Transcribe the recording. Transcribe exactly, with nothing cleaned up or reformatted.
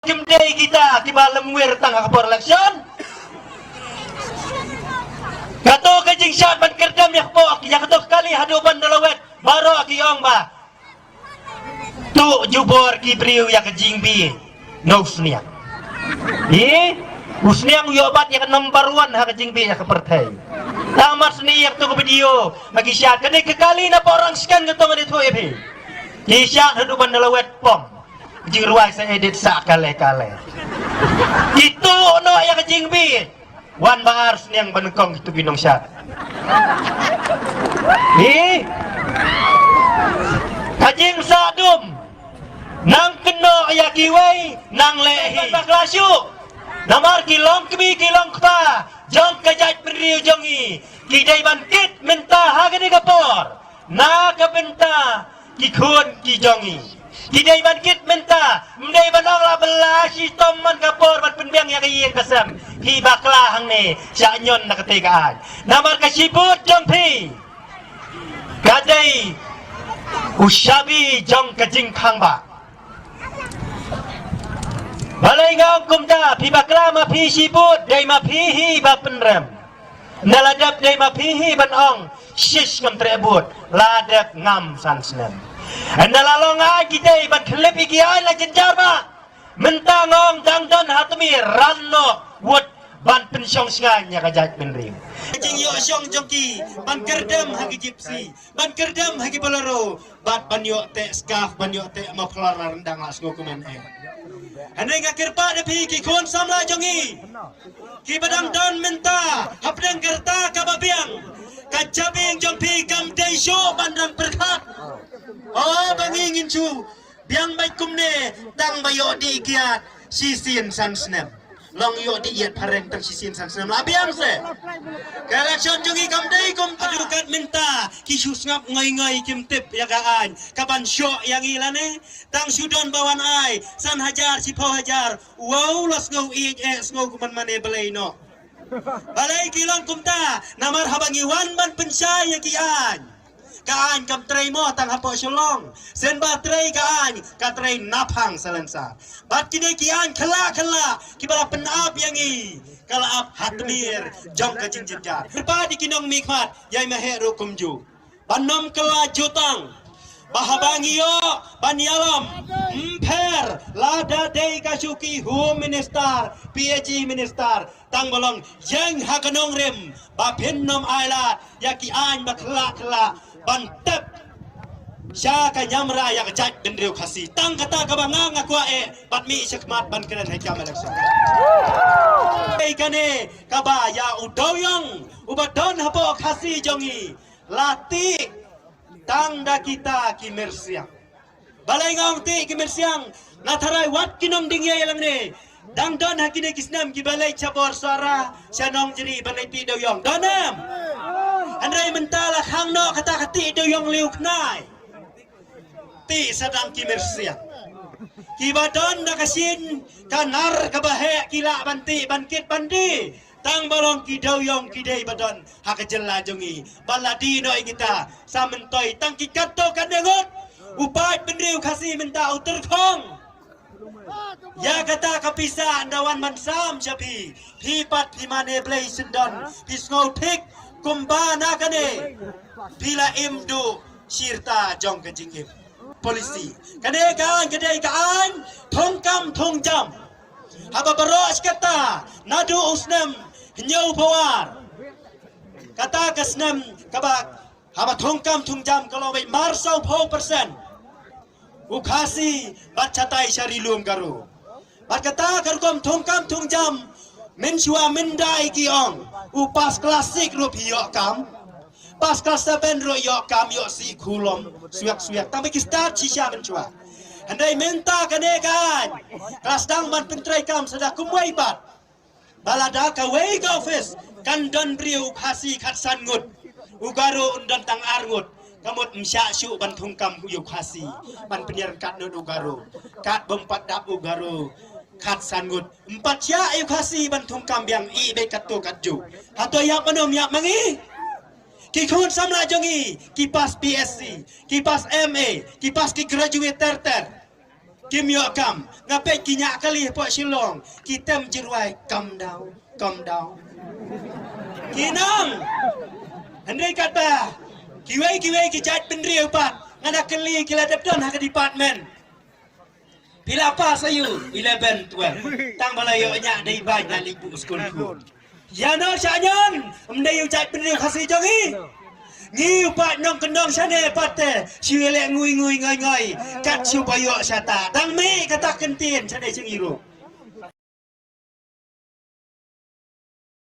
Kim dei kita kiba lem wir tang ha ka por election. Kato ka jingshad ban kyrdem ïa ka por, ïa kato ka kali haduh ban da lawet, baroh ki ong ba tu jubor ki briew ïa ka jingbit na u Sniang. Ïe, u Sniang u ïoh bat ïa ka number one ha ka jingbit ïa ka pyrthei. Tang mar sni ïa kato ka video ma ki shad, kane ka kali na por rang sken kato nga dei thuh ïa phi. Ki shad haduh ban da lawet pom. Jingrwai sa edit sa kale kale. Itu no ïa ka jingbit. Wan ba ar Sniang ba nyngkong itu ki nongshad. Hi. Ka jingsa dum. Nang kynnoh ïa kiwei nang leh hi. Ba kla shuh. Namar ki long kmie ki long kpa jong ka jaitbynriew jong ngi. Ki dei ban kit mynta ha kane ka por. Na ka bynta ki khun ki jong ngi. Ki dei ban kit mynta, ym dei ban ong la bylla shitom man ka por ban pynbiang ïa ka ïing ka sem. Phi bakla hangne, shah ñion na katei ka aiñ. Namar ka shibut jong phi ka dei u shabi jong ka jingkhang ba. Balei nga ong kumta, phi bakla ma phi shibut, dei ma phi hi ba pynrem. Ynda la dep dei ma phi hi ban ong, shish ngam treh bud, la dep ngam san snem. Ynda la long ai ki dei ban khlip ïa ki ai la jynjar ba. Mynta nga ong dang don ha tmi ran noh wut ban pynshong shngaiñ ïa ka jaitbynriew. Jingïoh shong jong ki ban kyrdem ha ki Gypsy, ban kyrdem ha ki Bolero, bad ban ïoh teh scarf, ban ïoh teh muffler la ryndang la sngew kumne. Hangne nga kyrpad ïa phi ki khun samla jong ngi. Kiba dang don mynta hapdeng ka rta kaba biang. Ka jabieng jong phi kam dei shuh ban dang pyrkhat. O ba ngi ngin shu biang beit kumne tang ba ïoh dih kiad shisien san snem. Long ïoh dih ïat phareng tang shisien san snem la biang se. Ka election jong ngi kam dei kum haduh kat mynta ki shu sngap ngoi ngoi kim tip ïa ka aiñ kaban shoh ïa ngi lane. Tang shu don ba wan ai san hajar shiphew hajar. Wow la sngew ïeit eh sngew kumban mane balei noh. Balei ki long kumta namar haba ngi wan ban pynshai ïa ki aiñ. Ka aiñ kam trei mo tang hapoh Shillong. Shen ba trei ka aiñ ka trei naphang salensar. Bad kine ki aiñ khla khla kiba la pynap ïa ngi ka la ap ha tmier jong ka jingjynjar. Kyrpad ïa ki nongmihkhmat ïa i ma heh ruh kumjuh. Ban ym kylla jutang. Ba haba ngi ïoh ban ïalam ym pher lada dei ka shuki Home Minister, P H E Minister, tang ba long ïeng ha ka nongrim ba phin ym ailad ïa ki aiñ ba khla khla ban tep sha ka ñiamra ïa ka jaitbynriew Khasi. Tang kata kaba nga nga kwah eh bad mih shakhmat ban kren ha ka election. Ei kane kaba ïa u dewiong uba don hapoh Khasi jong ngi la tih tang da kita ki myrsiang. Balei nga ong tih ki myrsiang? Nga tharai wat ki nongding ïa langne dang don ha kine ki snem kiba leit sha bor Sohra sha Nongjri ban leit tih dewiong. Don em? Hynrei mynta la khang noh kata ka tih dewiong liu khnai. Tih sa dang ki myrsiang kiba don da ka shin ka nar kaba heh ki lah ban tih ban kit ban die. Tang ba long ki dewiong ki dei ba don ha ka jylla jong ngi. Ba la die noh ïa kita sa myntoi tang ki katto katne ngut. U paidbynriew Khasi mynta u tyrkhong ïa kata ka pisa ynda wan ban sam sha phi. Phi pat phi mane Blei syndon phi sngew thik kumba na kane phi la im duh shirta jong ka jingim. Policy kane ka aiñ ka dei ka aiñ thungkam thungjam. Haba baroh shi katta naduh u snem hynñiewphew ar. Kata ka snem kaba haba thungkam thungjam ka long beit marsawphew percent u Khasi bad shatai sha ri lum Garo. Bad kata ka rukom thungkam thungjam mynshuwa mynda i ki ong u pass class six ruh phi ïoh kam. Pass class seven ruh ïoh kam ïoh sih khulom swiak swiak tang ba ki start shisha mynshuwa. Hynrei mynta kane ka aiñ ka la sdang ban pyntreikam sa da kumwei pat. Ba lada kawei ka office kan don briew u Khasi khatsan ngut, u Garo un don tang ar ngut. Ka mut ym shah shuh ban thungkam ïa u Khasi ban pynïaryngkat nud u Garo. Kat bym pat dap u Garo khatsan ngut ym pat shah ïa u Khasi ban thungkam biang i beit katto katjuh. Hato ïap mano ym ïap ma ngi? Ki khun samla jong ngi ki pass B S C, ki pass M A, ki pass ki graduate ter ter. Kim ïoh kam, nga peit ki ñiah kali hapoh Shillong, ki tem jyrwai, "Come down, come down." Ki nang, hynrei katba kiwei kiwei ki jait bynriew pat, nga da kylli ki la dep don ha ka department. Phi la pass aïu? Eleven, twelve. Tang ba la ïoh ñiah dei bad na leit buh skul khun. Ïa no sha ñion, ym dei u jait bynriew Khasi jong ngi. Ngi u paid nongkyndong shane pat te, shu ïaleh ngui ngui ngoi ngoi, kat shu ba ïoh shata. Dang mih kata kyntien shane jong ngi ruh.